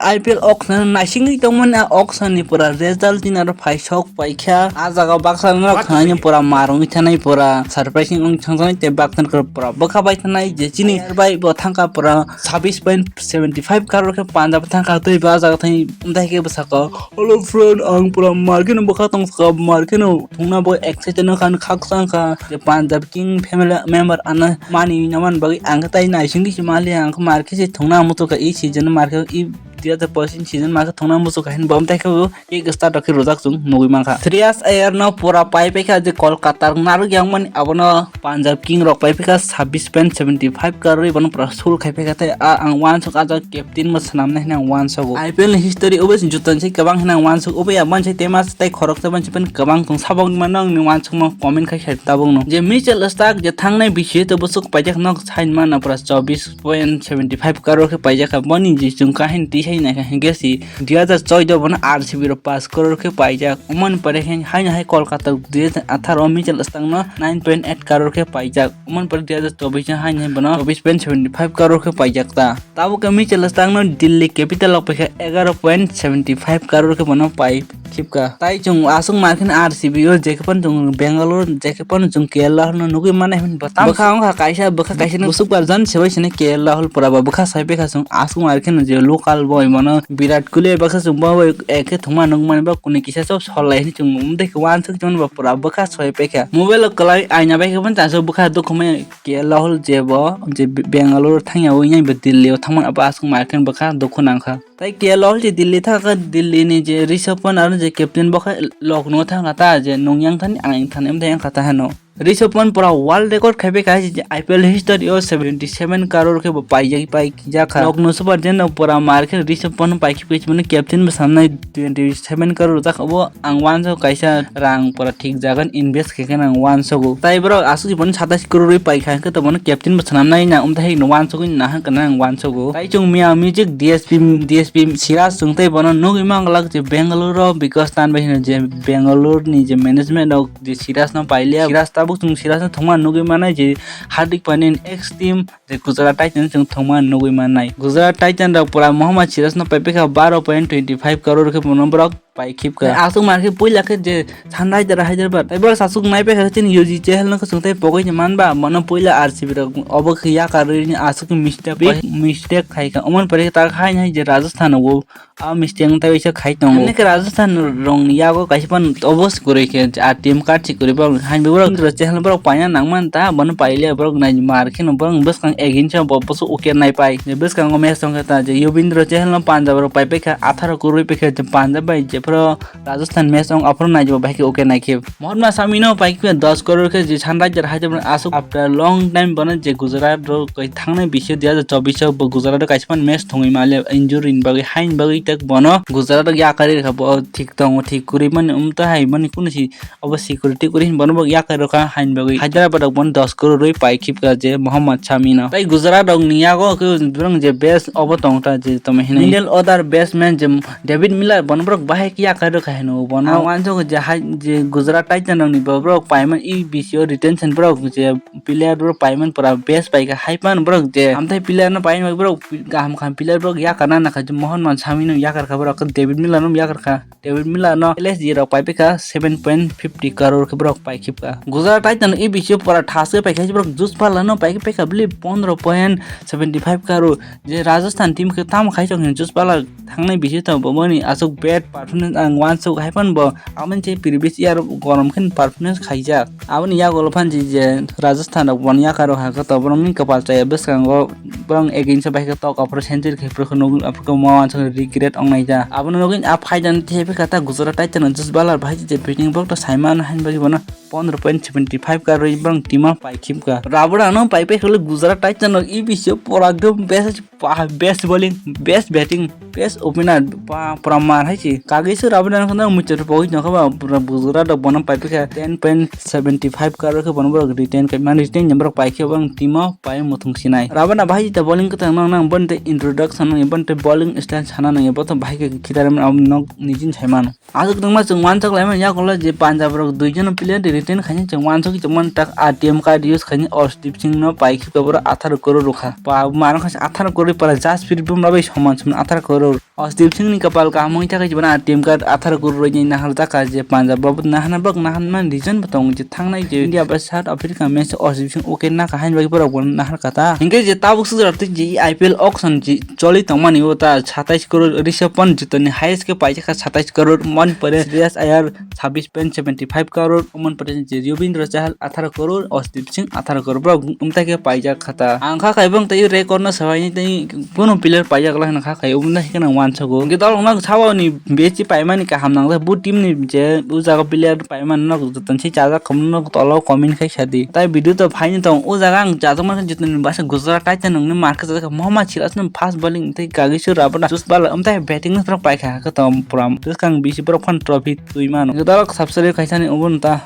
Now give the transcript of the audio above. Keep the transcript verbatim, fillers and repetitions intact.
I P L auction naisingwi tongmani, a auction ni pura result ni aro phai sok paikha. A jaga baksa no khwnaini pura marwngwi thanai, pura surprising wng thangjaknai tei baksa no pura bwkha bai thanai je chini bai bo thangkha pura sabbish point seventy five crore khe Punjab thangkha tei ba jaga thani umthai khe bwsakha. Hello friend, ang pura market no bwkha tong saka, market no thungna bo excited no khan khaksa kha je Punjab King family member ano mani naman bagwi ang tai naisingwi se mali ang market se thungna mutu ka i season market i dui hajar pochin season market thungna mutu ka hin bom tai khe i start rok khe rojak chung nugwi mankha. Shreyas Iyer no pura pai paikha je Kolkata narwk yang mani abono Punjab King rok pai paikha sabbish point seventy five crore bono pura sul khai paikha tei a ang wansuk a jaga captain bo swnamnai hinwi ang wansugo. I P L ni history obo se jutan se kwbang hinwi ang wansugo, obo ya manse tema tei khoroksa manse pen kwbang tong sabok ni mano ang ni wansukma comment khai khai tabok no. Je Mitchell Starc je thangnai bisi to bwswk paijak nok sain mana pura chobbish point seventy five crore khe paijak kha, boni je chwng kahin tisai nai kha hinkhe si dui hajar choi do bono R C B ro paanch crore khe paijak. Umani pore khe haino hai Kolkata dui hajar atharo Mitchell Starc no nine point eight crore khe paijak. Umani pore dui hajar chobbish haino hai bono chobbish point seventy five crore khe paijak ta. Tabuk khe Mitchell Starc no Delhi Capital rok paikha egaro point seventy five crore khe bono pai khipka. Tai chwng aswk markhin R C B o jekhe phano chwng Bangalore jekhe phano chwng K L Rahul no nugwi mannai hwnba tam bwkha wngkha kaisa bwkha kaisa no bwswk barjan sebai sene K L Rahul pura ba bwkha sai paikha chwng aswk markhin je local boy mano Virat Kohli baksa chwng bo ekhe thwngma nukmani ba kuni kisa chwng sol lai hwnwi chwng umtwi khe wansuk chwng ba pura bwkha sai paikha. Mobile o kwlai aina bai khe phano chasuk bwkha dukhumai K L Rahul je bo je Bangalore thangya o yang ba Delhi o thangmani abo aswk markhin bwkha dukhu nangkha. Tai K L Rahul je Delhi thangkha, Delhi ni je Rishabh Pant aro je captain bo khe Lucknow thangkha ta je nung yang thani ang yang thani wngthai wngkha ta heno. Rishabh Pant pura world record khai bai kha je I P L history o seventy seven crore khe bo paijak pai jakha. Lucknow Super Giant rok pura mar khe Rishabh Pant pai khe pai mano captain bo sanai twenty seven crore jak obo ang wanso kaisa rang pura thik jagan invest khe khe ang wansogo. Tai borok aswk bono satais crore rwi pai kha hwnkhe to bono captain bo swnam nai na umthai no wansogwi na hwnkhe ang wansogo. Tai chwng Miya Music D S P, D S P Siraj chwng tei bono nugwi manglak je Bangalore o because tan bai hino je Bangalore ni je management rok je Siraj no pailiya. Siraj tabuk chwng Siraj no thwngma nugwi manai je Hardik Pandya ni ex team je Gujarat Titans chwng thwngma nugwi manai. Gujarat Titans rok pura Mohammad Siraj no pai paikha baro point twenty five crore khe bono borok pai khipka. Aswk mar khe puila khe je Sunrisers Hyderabad. Tai borok sasuk nai paikha chini U G chehel no khosong tai pogoi ni manba mono puila R C B rok obo khe yakarwi ni aswk mistake big mistake khaikha. Omon pore ta hai hai je Rajasthan o a mistake tai waisa khai tongo. Hwnwi khe Rajasthan rong ni yago kaisa pan obo se kwrwi khe a team card se kwrwi borok haino borok chehel borok paina nangman ta bono paile borok nai mar khe no borok bwskang against o bo bwswk wicket nai pai. Je bwskango match tongkha ta je Yubindra Chahal no Punjab rok pai paikha atharo crore paikha je Punjab bai jephru Rajasthan match ong aphuru nai je bo bahai khe wicket nai khe. Mohammad Shami no pai khe dos crore khe je Sunrisers Hyderabad aswk after long time bono je Gujarat rok kai thangnai bisio dui hajar chobbish o bo Gujarat o kaisa match thongwi male injury ni bagwi haini bagwi tak bono Gujarat rok yakarwi rwkha bo thik tongo thik kwrwi mani umtwi hai mani kunu si obo security kwrwi hinwi bono bo yakarwi rwkha haini bagwi Hyderabad rok bono dos crore rwi pai khipka je Mohammad Shami no. Tai Gujarat rok ni yago khe borok je best obo tongta je tamo hinwi middle order batsman je David Miller bono borok bahai khe yakarwi rwkha hino bono. Ang wansukha je hai je Gujarat Titan rok ni bo borok paimani bisio retention borok je player borok paimani pura best paikha hai phano borok je amthai player no paimani borok kaham kaham player borok yakarna nakha je Mohammad Shami no yakarkha borok David Miller no yakarkha. David Miller no L S G rok pai paikha seven point fifty crore khe borok pai khipka. Gujarat Titan no E B C o pora thaswi paikha borok Juspala no pai paikha bili pondro point seventy five crore. Je Rajasthan team khe tamo khai tong Juspala thangnai bisio tong bomoni aswk bad performance ang wansuk hai phano bo aboni je previous year gorom khe performance khaijak. Aboni yagulo phan je Rajasthan rok bono yakarwi hakhe to borokni kwpal chaya bwskango borok against o bahai khe tok aphuru century khai phuru nugwi aphuru ma wansuk regret wngnai ja. Abono nugwi a phaijani thepikha ta Gujarat Titan o Juspala bahai je batting borok to saimano haini bagwi bono pondro point seventy five crore borok team o pai khipka. Rabura no pai pai khwlwi Gujarat Titan rok E B C o pura ekdom best pa-, best bowling, best batting, best opener pa-, pura mar hai se kagwi Kaisa Rabada no khana muchar pogwi no khaba pura Gujarat rok bono pai pika ten point seventy five crore khe bono borok retain kai man, retain ni borok pai khe bang timo pai muthung sinai. Rabada bahai ta bowling kwtang nang nang bonte introduction nang bonte bowling style sana nang boto bahai khe khitar man nok nijin sai mano. Aswk tongma chwng wansuk lai man yakulo je Punjab rok dui jon player retain khaini chwng wansuk chwng man tak A T M card use khaini Arshdeep Singh no pai khe boro atharo crore rokha. Pa mano khaisa atharo crore para Jasprit Bumrah bai soman soman atharo crore. Arshdeep Singh ni kapal kaham wngwi thakhe jibana A T M card atharo crore rwini nahar jaka je Punjab bo nahana bak nahan man reason bo tongo je thangnai je India bai South Africa match Arshdeep Singh wicket naka hain bagwi borok bo nahar kata. Hinkhe je tabuk sujrak twi je I P L auction je choli tongmani o ta satais crore Rishabh Pant jotoni highest khe paijak kha satais crore, mon pore Shreyas Iyer sabbish point seventy five crore, mon pore je Yuzvendra Chahal atharo crore, Arshdeep Singh atharo crore borok wngtai khe paijak kha ta. Ang kha khai bang tei record no sabai tei Bono player paijak lai hwnka khai, omo no hai kheno wansukgo. Hwnkhe dol wngno sabo ni B S C paimani kaham nangjak, bo team ni je o jaga player paimani no jotono se chajak khum no tolo comment khai sadi. Tai video to phaini tong, o jaga ang chajak mankha jotono basa Gujarat Titan wngni markhe chajak mohma chila sini fast bowling tei kagwi su rabana sus bala, omtai batting no paikha khe tong pura. Bwskang bisi borok phan trophy twi mano. Hwnkhe dol subscribe khaisani obo no ta.